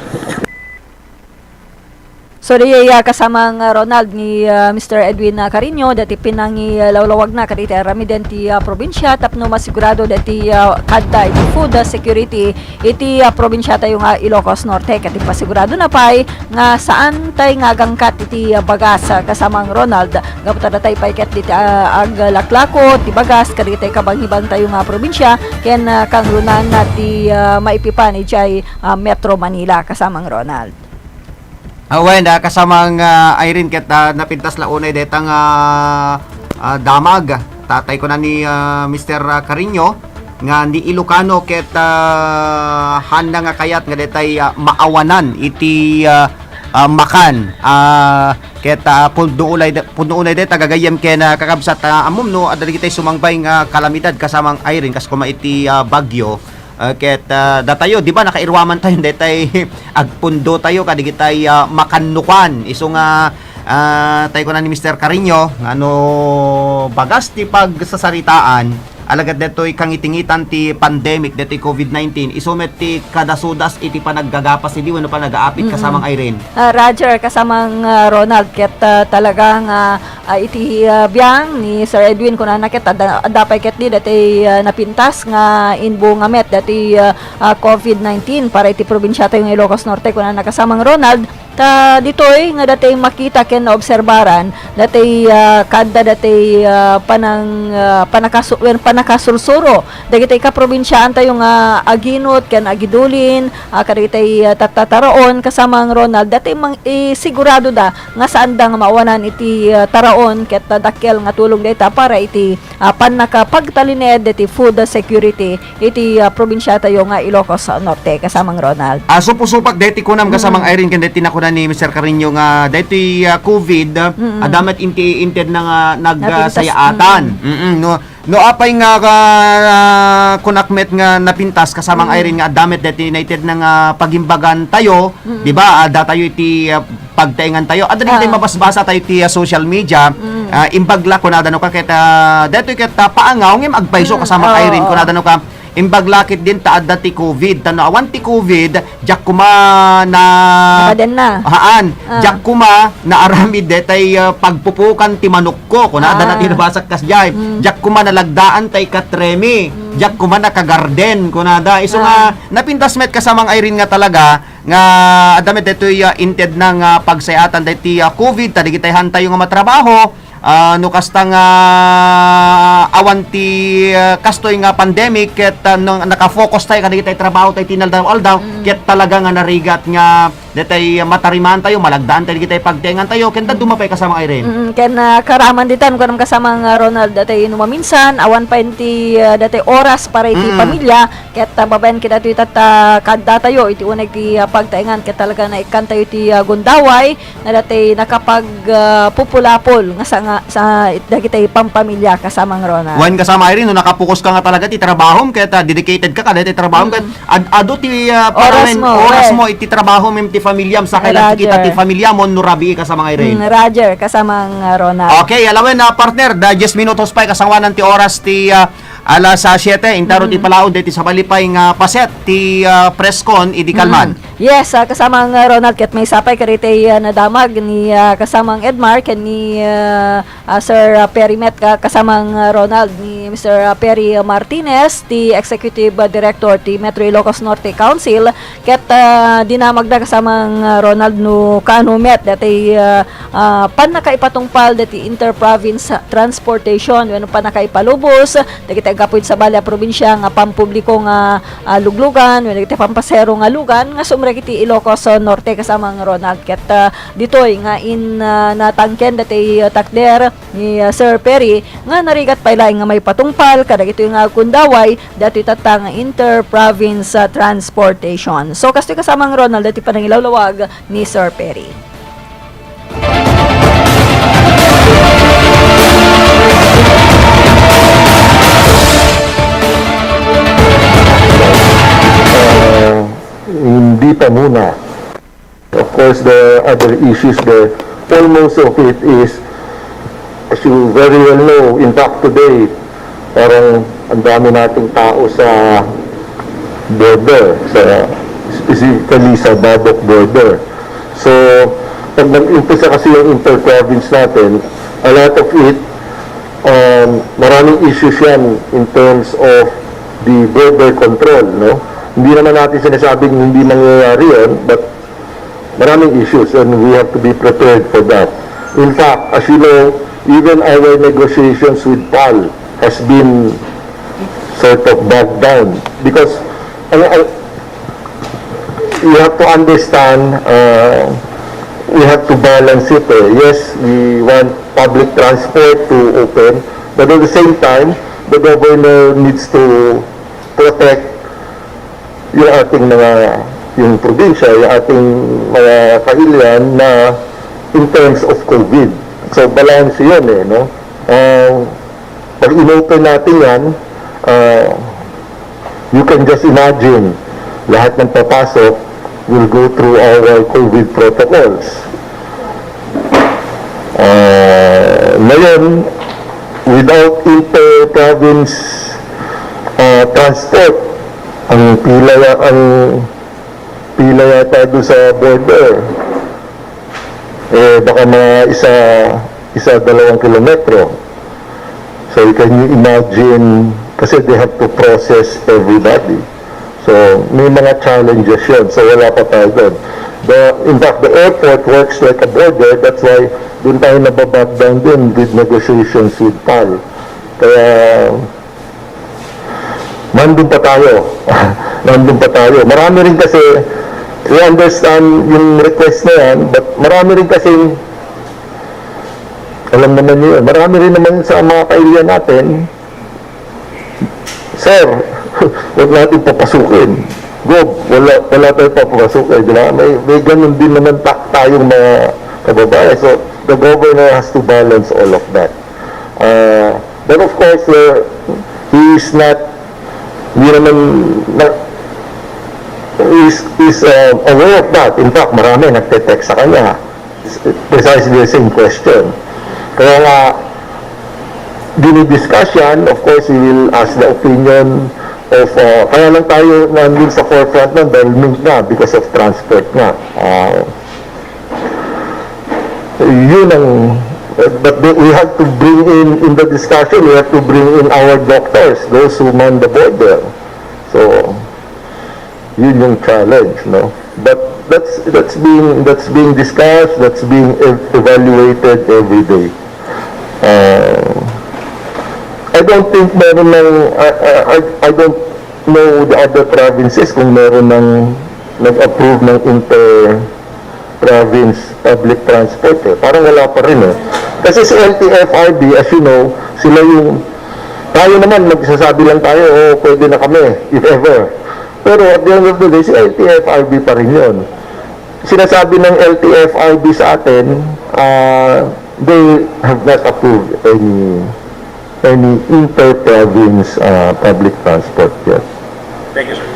So, di, ah, kasamang, ah, Ronald ni, ah, Mister Edwin, ah, Carino, dati pinangilawlawag na kaditi aramiden ti, ah, probinsya tapno masigurado dati, ah, kadda iti food, ah, security iti, ah, probinsya tayo nga Ilocos Norte. Ket ipasigurado na pay nga saan tay nga agangkat iti, ah, bagas, ah, kasamang Ronald. Gapu ta datay pay ket diti, ah, aglaklako ti bagas kadagiti kabangibang tayo nga probinsya ken, ah, kangrunaan na ti, ah, maipipan idiay, ah, Metro Manila, kasamang Ronald. Ah, wen, ah, kasamang, ah, Irene, ket, ah, napintas la unay detang, ah, ah, damag. Tatay ko na ni, ah, Mister Carino nga ni Ilocano ket, ah, hanna nga kayat nga detay, ah, maawanan iti, ah, ah, makan. Ah, ket, ah, pudno ulay de-, pudno unay deta gagayyem ken, ah, kakabsat, ah, ammom no adda dagitay sumangbay nga kalamidad kasamang Irene kas koma iti, ah, bagyo. Ah, ket, ah, datayo, di ba, nakairuaman tayo detay agpundo tayo kadigitay, ah, makannukan. Isu nga, ah, tay kuna ni Mister Carino, nga no bagas ti pagsasaritaan, alagad detoy kangitingitan ti pandemic, detoy covid nineteen, isu met ti kadasudas iti panaggagapas idi wenno panagaapit, kasamang Irene. Ah, Roger, kasamang, ah, Ronald, ket, ah, talaga nga, ah, iti, ah, biang ni Sir Edwin, kunana ket, adda, adda pay ket di dati, ah, napintas nga imbunga met dati, ah, ah, covid nineteen para iti probinsya tayo nga Ilocos Norte, kunana kasamang Ronald, ta ditoy nga dati makita ken naobserbaran, dati, ah, kadda dati, ah, panang, ah, panakasu-, wen, panakasursuro dagiti kaprobinsyaan tayo nga aginot ken agidulin, ah, kadagiti, ah, tatataraon, kasamang Ronald, dati mang-, eh, sigurado da nga saan da nga maawanan iti, ah, taraon ket, ah, dakkel nga tulong dayta para iti, ah, pannakapagtalined iti food security iti, ah, probinsya tayo nga Ilocos Norte, kasamang Ronald. Ah, supusupak deti kunam kasamang Irene ken deti nakuna ni Mister Carino nga deti, ah, covid, ah, adda met inti inted na nga nagsayaatan. Mm-mm, no. No apay nga, ah, kunak met nga napintas kasamang Irene nga adda met deti naited na nga pagimbagan tayo, di ba? Adda tayo iti, ah, pagtaengan tayo. Adda dagiti mabasbasa tayo iti, ah, social media. Ah, imbag la kunada no ka ket, ah, detoy ket, ah, paangaw ngem agpayso kasamang Irene kunada no ka. Imbag la ket din ta adda ti covid. Tano awan ti covid, diak koma na Nakaden na. Haan, diak koma naaramid detay, ah, pagpupukan ti manokko. Kuna adda na ti nabasat kasdiay. Diak koma nalagdaan tay katremi. Diak koma nakagarden. Kunada, isu nga napintas met kasamang Irene nga talaga nga adda met detoy, ah, inted na nga pagsayaatan deti, ah, covid, ta digitay hantayo nga matrabaho. Ah, no kasta nga awan ti, ah, kastoy nga pandemic ket, ah, no, nakafocus tayo kadagiti trabaho tayo ti inaldaw-aldaw, ket talaga nga narigat nga detay matarimaan tayo, malagdaan tayo digitay pagtaengan tayo, ken dadduma pay kasamang Irene. Mm, ken, ah, karaman ditan, kuanam kasamang, ah, Ronald, datay no maminsan, awan pa inti, ah, datay oras para iti pamilya, ket, ah, babaen ket datoy tatta, kadda tayo iti uneg ti, ah, pagtaengan, ket talaga naikkan tayo iti, ah, gundaway, nga dati nakapag, ah, pupulapol nga sa, nga, sa dagiti pampamilya kasamang Ronald. Wen kasama Irene, no nakapokus ka nga talaga ti trabahom ket, ah, dedicated ka kada ti trabahom ket ad-, adu ti, ah, Oras panawen, mo, oras well. mo iti trabahom, iti familiam, sakay lang Roger. Kita ti familiam, no rabii kasamang Irene. Mm, Roger, kasamang, ah, Ronald. Okay, alawen na partner, da diez minutos pay kasangoanan ti oras ti, ah, alas, ah, siete, intaro ti palaod deti sabali pay nga paset ti, ah, preskon idi kalman. Mm. Yes, ah, kasamang, ah, Ronald, ket maysa pay kadagiti, ah, nadamag ni, ah, kasamang Edmar ken ni, ah, ah, Sir, ah, Perry met, ka-, kasamang, ah, Ronald, ni Mister, ah, Perry Martinez, ti Executive, ah, Director ti Metro Ilocos Norte Council, ket, ah, dinamagda kasamang, ah, Ronald no kaano met dati, ah, ah, pannakaipatungpal dati inter-province transportation wenno pannakaipalubos dagiti aggapu iti sabali a probinsia nga pampubliko nga, ah, luglugan wenno dagiti pampasahero nga lugan nga sumrek iti Ilocos Norte kasamang Ronald. Ket, ah, ditoy nga in, ah, natangken dati, ah, takder ni, ah, Sir Perry nga narigat pay laeng nga maipatungpal kadagitoy nga agkundaway dati tatta nga inter-province, ah, transportation. So, kastoy kasamang Ronald dati panangilawlawag ni Sir Perry. Ah, hindi pa muna. Of course, there are other issues there. Foremost of it is, as you very well know, in fact today, parang ang dami nating tao sa border, sa, specifically sa Baboc border. So, pag nag-umpisa kasi yung inter-province natin, a lot of it, um, maraming issues yan in terms of the border control, no? Hindi naman natin sinasabing hindi mangyayari yun, but maraming issues and we have to be prepared for that. In fact, as you know, even our negotiations with PAL has been sort of bogged down because ang, ang, you have to understand, uh, we have to balance it. Eh. Yes, we want public transport to open, but at the same time, the governor needs to protect yung ating mga, yung probinsya, yung ating mga kailian na in terms of COVID. So, balance yun eh, no? Uh, pag inopen natin yan, uh, you can just imagine, lahat ng papasok will go through our COVID protocols. Uh, ngayon, without inter-province uh, transport, ang pila ya, ang pila yata doon sa border, eh, baka mga isa, isa, dalawang kilometro. So, can you imagine, kasi they have to process everybody. So, may mga challenges yun. So, wala pa tayo doon. The, in fact, the airport works like a border. That's why doon tayo nababag down din with negotiations with PAL. Kaya, nandun pa tayo. Nandun pa tayo. Marami rin kasi, we understand yung request na yan, but marami rin kasi, alam naman niyo, marami rin naman sa mga kailian natin, sir, huwag natin papasukin. Gob, wala, wala tayong papapasukin, di ba? May, may ganun din naman ta- tayong mga kababayan. So, the governor has to balance all of that. Uh, but of course, uh, he is not, hindi naman, na, is, is uh, aware of that. In fact, marami nagte-text sa kanya. Precisely the same question. Kaya nga, dinidiscuss yan. Of course, he will ask the opinion of, uh, kaya lang tayo nandun sa forefront nun dahil link nga because of transport nga. Uh, yun ang, but the, we have to bring in, in the discussion, we have to bring in our doctors, those who man the border. So, yun yung challenge, no? But that's that's being that's being discussed, that's being ev- evaluated every day. Uh, I don't think meron ng I, I, I I don't know the other provinces kung meron ng nag-approve ng inter province public transport eh. Parang wala pa rin eh. Kasi si L T F R B, as you know, sila yung, tayo naman, magsasabi lang tayo, oh, pwede na kami, if ever. Pero at the end of the day, si L T F R B pa rin yun. Sinasabi ng L T F R B sa atin, uh, they have not approved any any inter-province uh, public transport yet. Thank you, sir.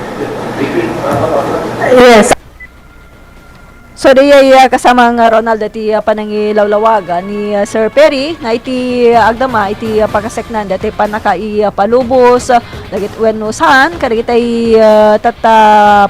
Yes. So, dayay, ah, kasama nga Ronald, iti, ah, panangilawlawag, ah, ni, ah, Sir Perry, nga iti, ah, agdama, iti, ah, pakaseknan, dati panakaipalubos, ah, dagit-, wenno saan kadagitay, ah, tatta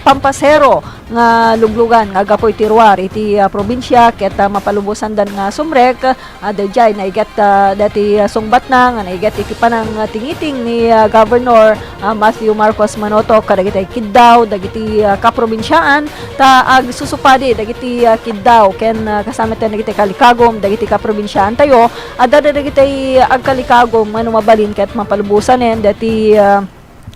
pampasero nga luglugan nga aggapu iti ruar iti, ah, probinsia ket, ah, mapalubosandan nga sumrek, ah, daydiay naigat, ah, dati, ah, sungbatna nga naigat iti panangtingiting ni, ah, Governor, ah, Matthew Marcos Manotok kadagitay kiddaw dagiti, ah, kaprobinsiaan ta agsusupadi dagiti, ah, kiddaw ken, ah, kasamet ken dagiti kalikagum dagiti kaprobinsiaantayo. Adda dagiti agkalikagum nga no mabalin ket mapalubosanen dati, ah,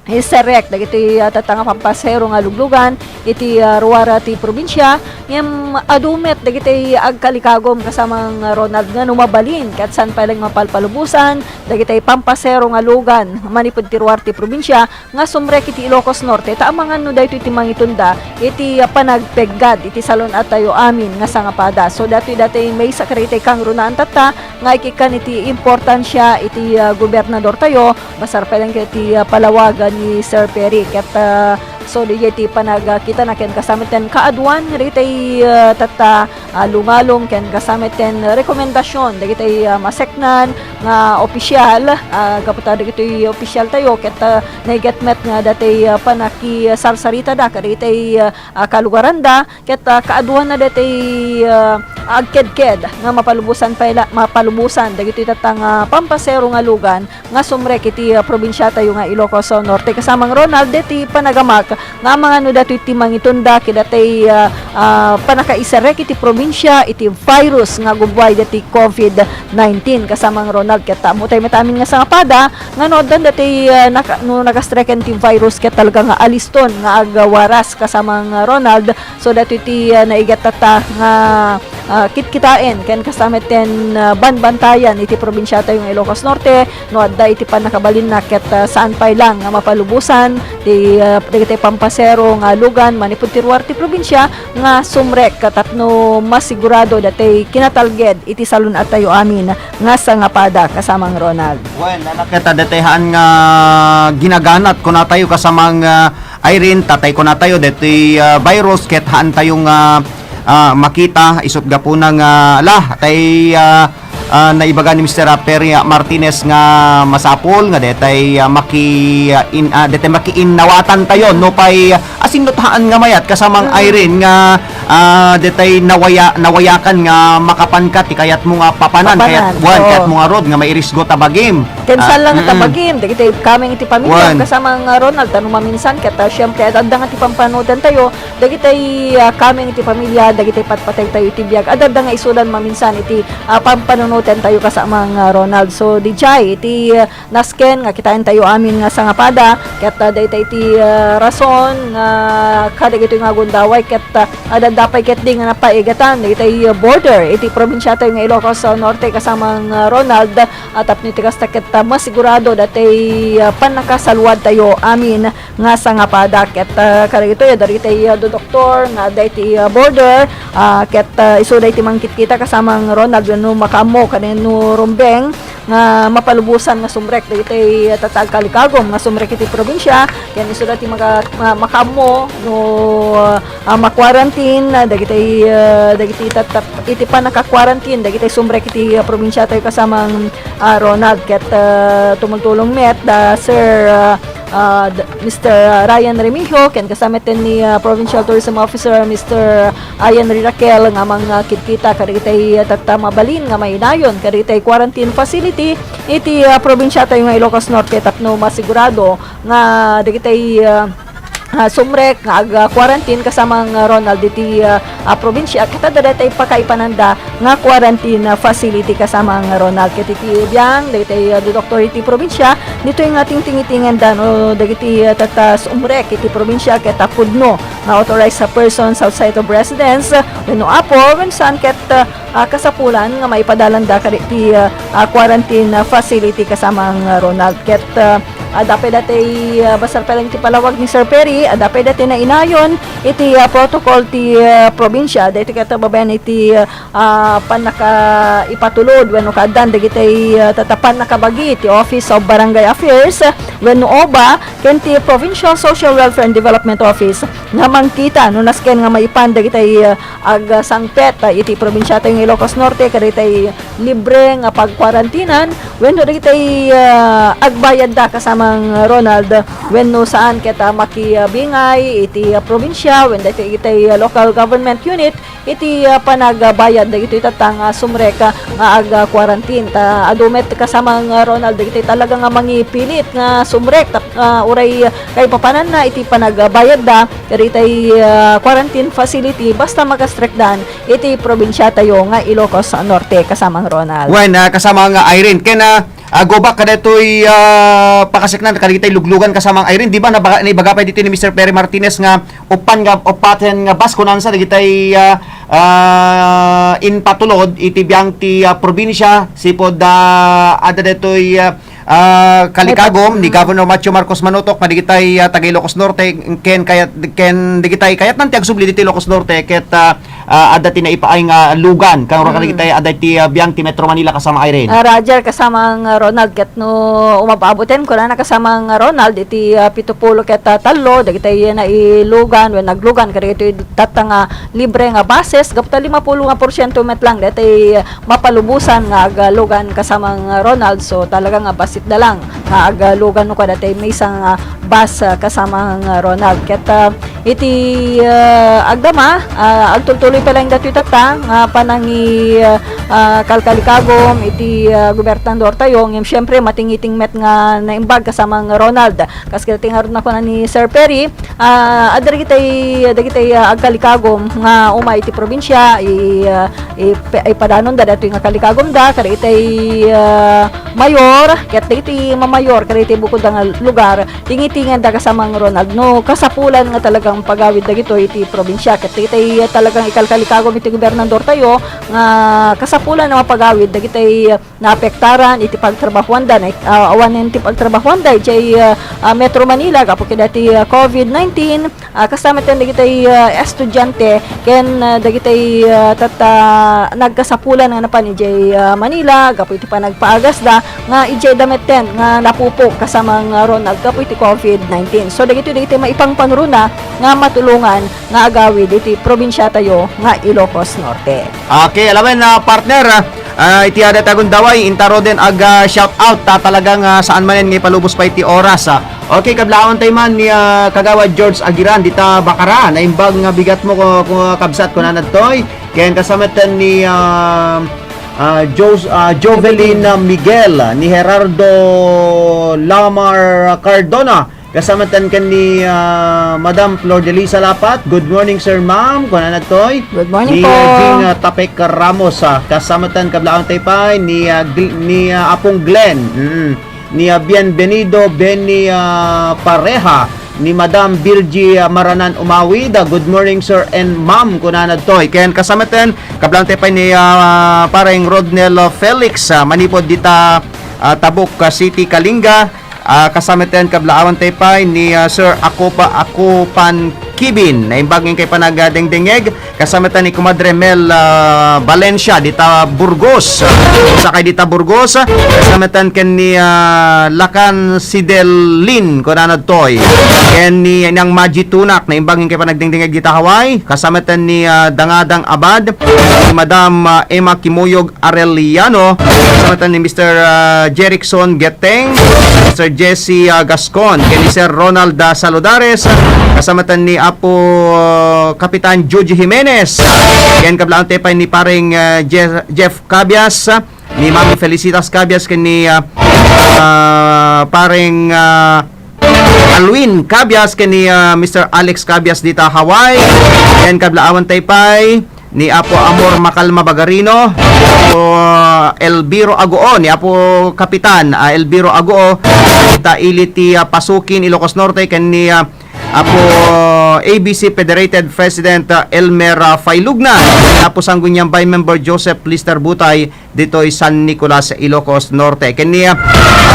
iserrek dagiti, ah, tatta nga pampasero nga luglugan iti, ah, ruar ti probinsia. Ngem adu met dagiti agkalikagum kasamang Ronald nga no mabalin ket saan pay laeng mapalpalubosan dagiti pampasero nga lugan manipud ti ruar ti probinsia nga sumrek iti Ilocos Norte, ta amangan no daytoy ti mangitunda iti, ah, panagpeggad iti salun-attayo amin nga sangapada. So, datoy, datoy maysa kadagiti kangrunaan tatta nga ikkan iti importansia iti, ah, gobernadortayo, basar pay laeng iti, ah, palawagan ni Sir Perry. Ket, ah, so, di ti panagkitana ken kasamet ken kaaduan, dagiti, ah, tatta, ah, lungalong ken kasamet ken rekomendasyon dagiti, ah, maseknan nga opisyal, ah, gapu ta dagiti opisyaltayo ket, ah, naigat met nga dati, ah, panakisarsaritada kadagiti, ah, ah, kalugaranda ket, ah, kaaduanna dati, ah, agkedked nga mapalubosan pay la-, mapalubosan dagiti tatta nga pampasero nga lugan nga sumrek iti, ah, probinsiatayo nga Ilocos Norte. Kasamang Ronald, deti panagamak nga amangan no datoy ti mangitunda kadagiti, ah, ah, pannakaiserrek iti probinsia iti virus nga agubbuay deti covid nineteen. Kasamang Ronald, ket ammo tayo met amin nga sangapada nga no addan dati, ah, naka-, no nakastreken ti virus ket talaga nga aliston nga agwaras, kasamang Ronald. So, datoy ti, ah, naigat tatta nga, ah, kitkitaen ken kasamet ken, ah, banbantayan iti probinsiatayo nga Ilocos Norte no adda iti pannakabalinna ket, ah, saan pay laeng nga mapalubosan ti, ah, dagiti pampasero nga lugan manipud ti ruar ti probinsia nga sumrek tapno masigurado dati kinatalged iti salun-attayo amin nga sangapada, kasamang Ronald. Wen, nana ket, ah, dati haan nga ginaganat kunatayo, kasamang, ah, Irene, ta tay kunatayo deti, ah, virus ket haantayo nga, ah, makita isut gapuna nga, ala, tay, ah, ah, naibaga ni Mister Perry, ah, Martinez nga masapul nga detay, ah, maki-, ah, in-, ah, detay makiinnawatantayo, no pay, ah, asinno ti haan nga mayat, kasamang Mm. Irene, nga, ah, detay nawaya-, nawayakan nga makapanka ti kayatmo nga papanan, Papanan, kayat-, wen, oo. Kayatmo ngarud nga mairisgo ta bagim. Ken saan lang nga ta bagim, dagiti kameng iti pamilya, kasamang, ah, Ronald, ta no maminsan, ket, ah, siyempre, adda nga ti pampanunotantayo, dagiti, ah, kameng iti pamilya, dagiti patpataytayo iti biag, adda nga isudan maminsan iti, ah, pampanunotantayo, kasamang, ah, Ronald. So, dijay, iti, ah, nasken nga kitaentayo amin nga sangapada, ket, ah, dayta iti, ah, rason nga kadagitoy nga agundaway, ket, ah, adda pay ketdi nga napaigatan dagiti, ah, border iti probinsiatayo nga Ilocos, ah, Norte, kasamang, ah, Ronald, ah, tapno iti kasta ket, ah, masigurado dati, ah, pannakasaluadtayo amin nga sangapada. Ket, ah, kadagitoy, adda dagiti, ah, doktor nga adda iti, ah, border, ah, ket, ah, isu dayta mangkitkita kasamang Ronald wenno makaammo kadagiti rumbeng nga mapalubosan nga sumrek dagiti, ah, tatta agkalikagum nga sumrek iti probinsia, ken isu dayta maka-, ma-, makaammo no, ah, ah, ma-quarantine, ah, dagiti, ah, dagiti tatta-, iti pannaka-quarantine dagiti sumrek iti, ah, probinsiatayo kasamang, ah, Ronald. Ket, ah, tumultulong met da Sir, ah, ah, d-, Mister Ryan Remigio, ken kasamet ni, ah, Provincial Tourism Officer Mister Ian Riraquel nga mangkitkita kadagiti tatta mabalin nga mainayon kadagiti quarantine facility iti, ah, probinsiatayo nga Ilocos Norte tapno masigurado nga dagiti, ah, ah, sumrek nga ag-quarantine kasamang Ronald iti, ah, ah, probinsia ket adda dayta pakaipananda nga quarantine, ah, facility kasamang Ronald. Ket iti biang dagiti, ah, doktor iti probinsia, ditoy nga tingtingitingen da no dagiti, ah, tatta sumrek iti probinsia ket, ah, pudno nga authorized persons outside of residence, wenno apo, wenno saan ket, ah, ah, kasapulan nga maipadalanda kadagiti, ah, ah, quarantine, ah, facility kasamang, ah, Ronald. Ket, ah, adda pay dati, ah, basar pay laeng ti palawag ni Sir Perry, adda pay dati nainayon iti, ah, protocol ti, ah, probinsia, daytoy ket babaen iti, ah, ah, pannakaipatulod wenno kaaddan dagiti, ah, tatta pannakabagi ti Office of Barangay Affairs wenno OBA ken ti Provincial Social Welfare and Development Office nga mangkita no nasken nga maipan dagiti, ah, agsangpet, ah, iti probinsiatayo nga Ilocos Norte kadagiti libre nga pagkuarantinan wenno dagiti, ah, agbayadda kasama Mang Ronald, wenno saan ket, ah, makibingay iti, ah, probinsya, wenno iti, iti, ah, local government unit, iti, ah, panagbayad dagitoy tatta nga sumrek, ah, nga ag-quarantine. Ta adu met kasamang Ronald, dagitoy talaga nga mangipilit nga sumrek, tap-, ah, uray kaipapananna iti panagbayadda, dagitay, ah, quarantine facility, basta makastrekdan iti probinsiatayo nga Ilocos Norte, kasamang Ronald. Wen, ah, kasamang Irene, ken, ah, Ah, go back kadaytoy, ah, pakaseknan kadagitay luglugan kasamang Irene, di ba, nabaga-, naibaga pay ditoy ni Mister Perry Martinez nga upan nga, upaten nga bus kunansa dagitay, ah, ah, impatulod iti biang ti, ah, probinsia, sipud, ah, adda daytoy, ah, ah, kalikagom ni Governor Macho Marcos Manutok nga dagitay, ah, taga Ilocos Norte ken kayat, ken dagitay kayatnan ti agsubli ditoy Ilocos Norte ket, ah, ah, adda ti naipaay nga lugan, kano Mm. kadagitay adda iti, ah, biang ti Metro Manila kasama Irene. Ah, Roger, kasamang, ah, Ronald, ket no umab-abutin, kunana kasamang, ah, Ronald, iti, ah, pitupulo ket, ah, tallo, dagitay nailugan, wen naglugan, kadagitoy tatta nga libre nga buses, gapu ta limapulo nga porsiento met lang, dagitay, ah, mapalubosan nga agalugan kasamang, ah, Ronald, so talaga nga bassit da lang nga agalugan no kadagitay maysa nga bus, ah, kasamang, ah, Ronald. Ket, ah, iti, ah, agdama, ah, agtultuloy pa lang datoy tatta nga panangi, ah, kalkalikagom iti, ah, gobernador tayo, ngem siyempre matingiting met nga naimbag kasamang Ronald. Kas kadagiti ngarud nakuna ni Sir Perry, ah, adda dagitay, dagitay, ah, agkalikagom nga umay iti probinsia, i, ah, i, ipadanonda datoy nga kalikagomda, kadagitay, ah, mayor, ket dagiti mamayor, kadagitay bukodda nga lugar, tingitingenda kasamang Ronald, no kasapulan nga talagang pagawid dagitoy iti probinsia, ket dagitay talagang ikalkalikagom iti gobernador tayo, nga kasapulan nga mapagawid dagitay naapektaran iti pagtrabahuanda, na, ah, awanen ti pagtrabahuanda idiay, ah, ah, Metro Manila gapu kadagiti, ah, covid nineteen, ah, kasta met dagitay, ah, estudiante ken, ah, dagitay, ah, tatta nagkasapulan nga napan idiay, ah, Manila gapu iti panagpaagasda nga idiay da metten nga napupog kasamang, ah, Ronald gapu iti covid nineteen. So, dagitoy, dagitoy maipangpangruna nga matulongan nga agawid iti probinsiatayo nga Ilocos Norte. Okay, alawen, ah, partner, ah, ah, iti adat agundaway, intaro den ag, ah, shout out, ta talagang, ah, saan manen nga ipalubos pay ti oras, ah. Okay, kablaawantay man ni, ah, Kagawad George Agiran, dita Bacara, naimbag nga bigat mo ko, ko, kabsat, kunana ditoy. Ken kasamatan ni, ah, ah, Jos-, ah, Jovelyn, ah, Miguel, ni Gerardo Lamar Cardona, kasamatan ken ni, ah, Madam Flor Delisa Lapat. "Good morning, sir, ma'am," kunana ditoy. Good morning Ni, po. ah, Jing, ah, Tapek Ramos, ah, kasamatan kablaawantay pay ni, ah, Gl-, ni, ah, Apong Glenn. Mm. Ni, ah, Bienvenido Benny, ah, Pareha, ni Madam Virgie, ah, Maranan Umawid. Ah, "Good morning, sir and ma'am," kunana ditoy. Ken kasamatan kablaawantay pay ni, ah, Pareng Rodnel, ah, Felix, ah, manipud dita, ah, Tabuk, ah, City, Kalinga. Ah, kasamatan kablaawantay pay ni, ah, Sir Akopa, Akopan Kibin. Naimbag nga kay panagadengdengeg. Kasamatan ni Kumadre Mel, ah, Valencia, dita Burgos. Sakay dita Burgos. Kasamatan ken ni, ah, Lakan Sidelin, kunana ditoy. Ken ni Nang Maji Tunak, naimbag nga kay panagdengdengeg dita Hawaii. Kasamatan ni, ah, Dangadang Abad, ni Madam, ah, Emma Kimuyog Arellano, kasamatan ni Mister, ah, Jerickson Geteng, Mister Jesse, ah, Gascon, ken ni Sir Ronald, ah, Saludares, kasamatan ni Apo, ah, Kapitan Joji Jimenez, ken kablaawantay pay ni Pareng, ah, Je-, Jeff Cabias, ni Mami Felicitas Cabias, ken ni, ah, ah, Pareng, ah, Alwin Cabias, ken ni, ah, Mister Alex Cabias dita Hawaii, ken kablaawantay pay ni Apo Amor Makalma Bagarino, Apo Elviro Aguo, ni Apo Kapitan, ah, Elviro Aguo, ta ili ti, ah, Pasukin, Ilocos Norte, ken ni, ah, Apo A B C Federated President, ah, Elmer, ah, Failugna, Apo Sangguniang Bay Member Joseph Lister Butay, ditoy San Nicolas, Ilocos Norte. Ken ni, ah,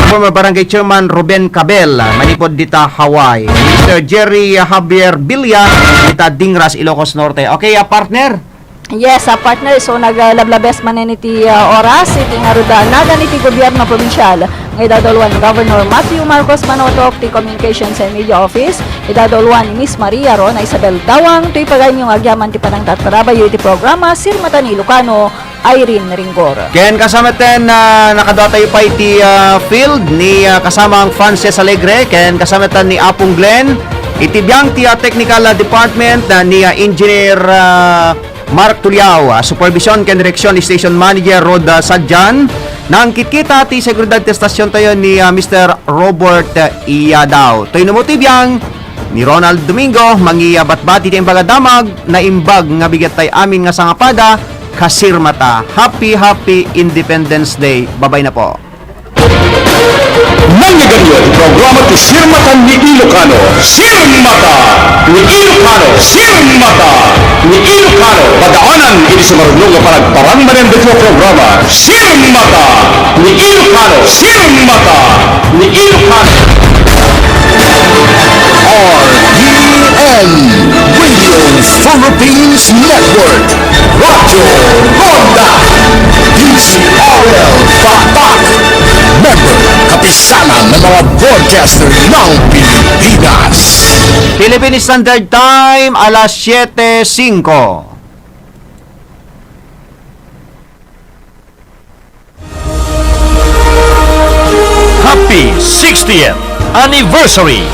former Barangay Chairman Ruben Cabel, ah, manipud dita Hawaii. Mister Jerry, ah, Javier Villa, dita Dingras, Ilocos Norte. Okay, ah, partner? Yes, ah, partner. So, naglablabes manen iti, ah, oras iti ngarud a nagan iti gobyerno probinsial nga idadaluan ni Governor Matthew Marcos Manotok ti Communications and Media Office, idadaluan ni Miss Maria Rona Isabel Dawang, toy pagaynyo nga agyaman ti panangtartarabayyo iti programa Sirmata ni Ilocano, Irene Ringgor. Ken kasametten, ah, nakaduatayo pay iti, ah, field ni, ah, kasamang Frances Alegre, ken kasametten ni Apong Glenn. Iti biang ti, ah, technical, ah, department, ah, ni, ah, Engineer, ah, Mark Tuliao, ah, supervision ken direksyon ni Station Manager Rod, ah, Sadjan. Nangkitkita ti seguridad ti estasion tayo ni, ah, Mister Robert, ah, Iyadaw. Toy no mo ti biang ni Ronald Domingo, mangiyabatbati ti imbag a damag, naimbag nga bigat tay amin nga sangapada, kasirmata. Happy, happy Independence Day. Babay na po. Nangyaganyo ti programa ti Sirmatan ni Ilocano. Sirmata ni Ilocano. Sirmata ni Ilocano. Padaanan iti sumarno nga panagparang manen daytoy a programa. Sirmata ni Ilocano. Sirmata ni Ilocano. R T N, Radio Philippines Network, Radyo Ronda, D Z R L Batak, member, Kapisanan ng mga Broadcaster ng Pilipinas. Philippine Standard Time, alas siyete singko. Happy sixtieth anniversary